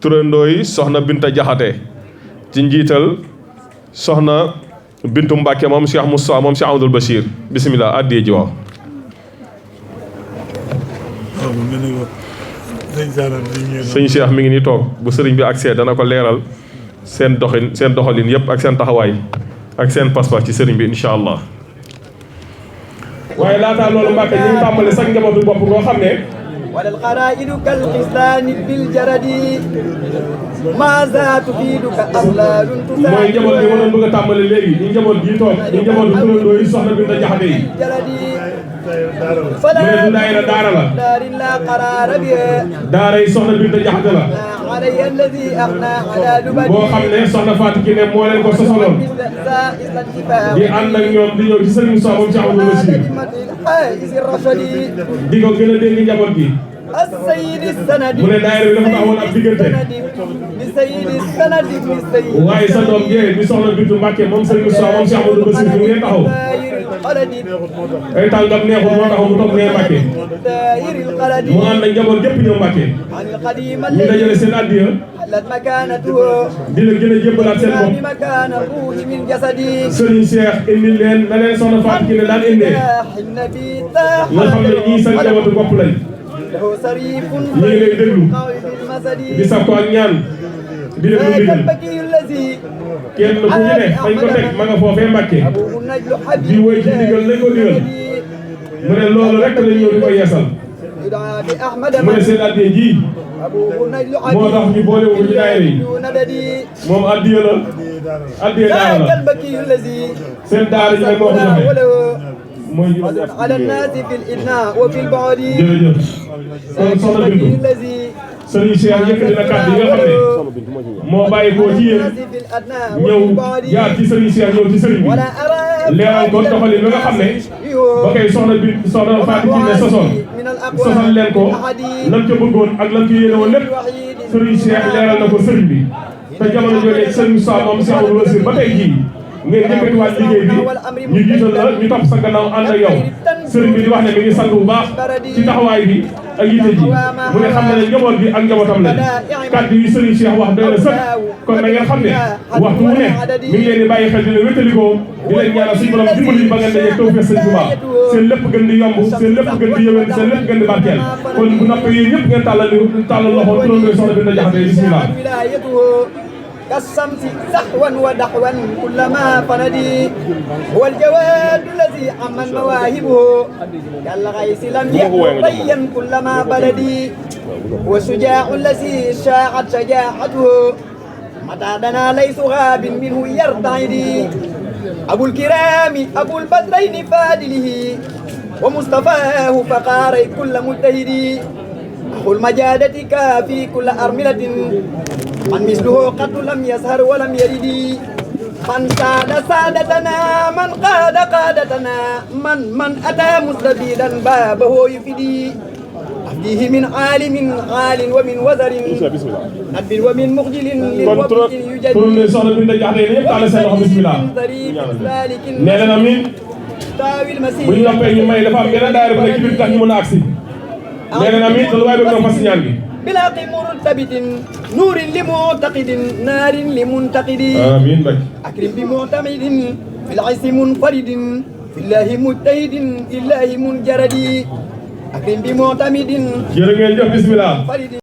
turandoo yi soxna Binta Jaxate ci njiital soxna Bintu Mbàkke moom Cheikh Moussa moom Cheikh Amadou Bachir bisimilah addiye ji waaw. sëñ Cheikh mi ngi nii toog bu sëriñ bi agsee dana ko leeral seen doxalin yëpp ak seen taxawaay ak seen pas-pas ci sëriñ bi incha allah. waaye laataa loolu Mbàkke ñu ngi tàmbali sax njabootu bopp boo xam ne. wala alxaraa'idu kal xislaani bil jaradi maa za tufiiduka aslaalun tusaani. mooy njaboot bi ma doon bëgg a tàmbali léegi ñu njaboot bii toog ñu njabootu turandoo yi soxna Binta Jaxate yi. mu ne du daayira daara la. daara yi soxna Binta Jaxate la. boo xam ne soxna Fatou Kiné moo leen ko sosaloon. di ànd ak ñoom di ñëw ci sëriñ Sow moom ci Amadou Bachir. di ko gën a dégg njaboot gi. mu ne daayira bi dafa taxawoon ab diggante. waaye sa doom jee di soxna Bintu Mbàkke moom sëriñ Sow moom ci Amadou Bachir bi ngeen taxaw. ay tàngam neexul moo taxaw mu toog nee Mbàkke. mu ànd ak njaboot gépp ñëw Mbàkke. ñu dajale seen addiya. di la gën a jébbalaat seen bopp. Serigne Cheikh indil leen na leen soxna Fatou Kiné daan indee. nga xam ne ñii seen njabootu bopp lañ. ñu ngi lay déglu. di sakku ak ñaan. di leen lu ndigal. kenn ku ñu ne fañ ko teg ma nga foofee Mbàkke. di woy ci ndigal lañ ko digal. mu ne loolu rek lañ ñëw di ko yeesal. mu ne seen addiya ji. moo tax ñu boole wu ci daayira yi. moom addiya la. addiya daara la. seen daara ji nag moo ko joxe. mooy jërëjëf. kon soxna Bintu. Serigne Cheikh yëkkati na kàddu yi nga xam ne moo bàyyi koo ci yéen ñëw jaar ci Serigne Cheikh ñëw ci Serigne bi leeral ko doxalin bi nga xam ne ba koy soxna Fatou Kiné sosal leen ko lan ca bëggoon ak lan ca yéene woon lépp Serigne Cheikh leeral na ko Serigne bi te jamono jooju Serigne Moussa moom Cheikh Amadou Bachir ba tey jii ngeen yëkkatiwaat liggéey bi ñu jiital la ñu topp sa gannaaw ànd ak yow Serigne bi di wax ne mi ngi sant bu baax ci taxawaay bi ak yitte ji mu ne xam ne njaboot bi ak njabootam lañ kàddu yi Serigne Cheikh wax doy na sëkk kon na ngeen xam ne waxtu wu ne mi ngi leen di bàyyi xel di leen wétalikoo di leen ñaanal suñu borom dimbali ba ngeen dajeeg tawfeex Sëñ Tuubaa seen lépp gën di yomb seen lépp gën di yëwén seen lépp gën di barkeel kon bu noppee yéen ñëpp ngeen tàllal loxo turandoo soxna Binta Jaxate bismillah كالشمس سحوا ودحوا كلما فندي هو الجواد الذي عمن مواهبه كالغيث لم يبين كلما بلدي هو الشجاع الذي شاعت شجاعته متى دنا ليس غاب منه يرتعدي أبو الكرام أبو البدرين فادله ومصطفاه فقار كل مجتهدي أخو المجادة كافي كل أرملة من مثله قد لم يسهر ولم يرد من ساد سادتنا من قاد قادتنا من أتى مستفيدا بابه يفدي أهديه من عالم عال ومن وزر نبل ومن مخجل للوبك يجد nee leen amiin bu ñu noppee ñu may dafa am yeneen daayira bu nekk ci biir tax ñu mën a agsi nee leen amiin te lu waay bëgg na fas ñaan gi بلاق مرتبط نور لمعتقد نار لمنتقد آمين بك أكرم بمعتمد في العز منفرد في الله مجتهد لله منجرد أكرم بمعتمد جرى ngeen jëf bismillah